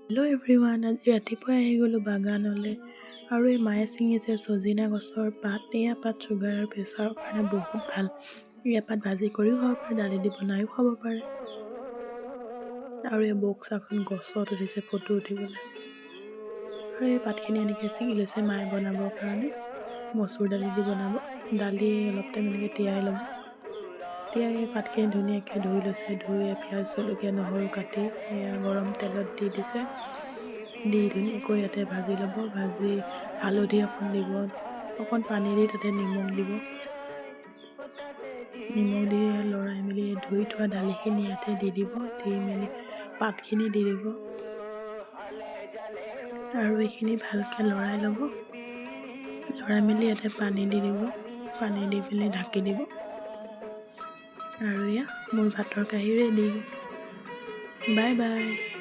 Hello' everyone, আজি ৰাতিপুৱাই আহি গ'লোঁ বাগানলৈ আৰু এই মায়ে ছিঙিছে ছজিনা গছৰ পাত। এয়া পাত চুগাৰ আৰু প্ৰেছাৰৰ কাৰণে বহুত ভাল। এয়া পাত ভাজি কৰিও খাব পাৰে, দালি দি বনায়ো খাব পাৰে। আৰু এই বৌক চাওকচোন, গছত উঠিছে ফটো উঠিবলৈ। আৰু এই পাতখিনি এনেকৈ ছিঙি লৈছে মায়ে বনাবৰ কাৰণে। মচুৰ দালি দি বনাব। দালি অলপ টাইম এনেকৈ তিয়াই ল'ব। তিয়াই এই পাতখিনি ধুনীয়াকৈ ধুই লৈছে। ধুই পিঁয়াজ, জলকীয়া, নহৰু কাটি এয়া গৰম তেলত দি দিছে। দি ধুনীয়াকৈ ইয়াতে ভাজি ল'ব। ভাজি হালধি অকণ দিব, অকণ পানী দি তাতে নিমখ দিব। নিমখ দি লৰাই মেলি ধুই থোৱা দালিখিনি ইয়াতে দি দিব। দি মেলি পাতখিনি দি দিব আৰু এইখিনি ভালকৈ লৰাই ল'ব। লৰাই মেলি ইয়াতে পানী দি দিব। পানী দি পেলাই ঢাকি দিব। আৰু এয়া মোৰ ভাতৰ কাঁহী ৰেডি। Bye bye.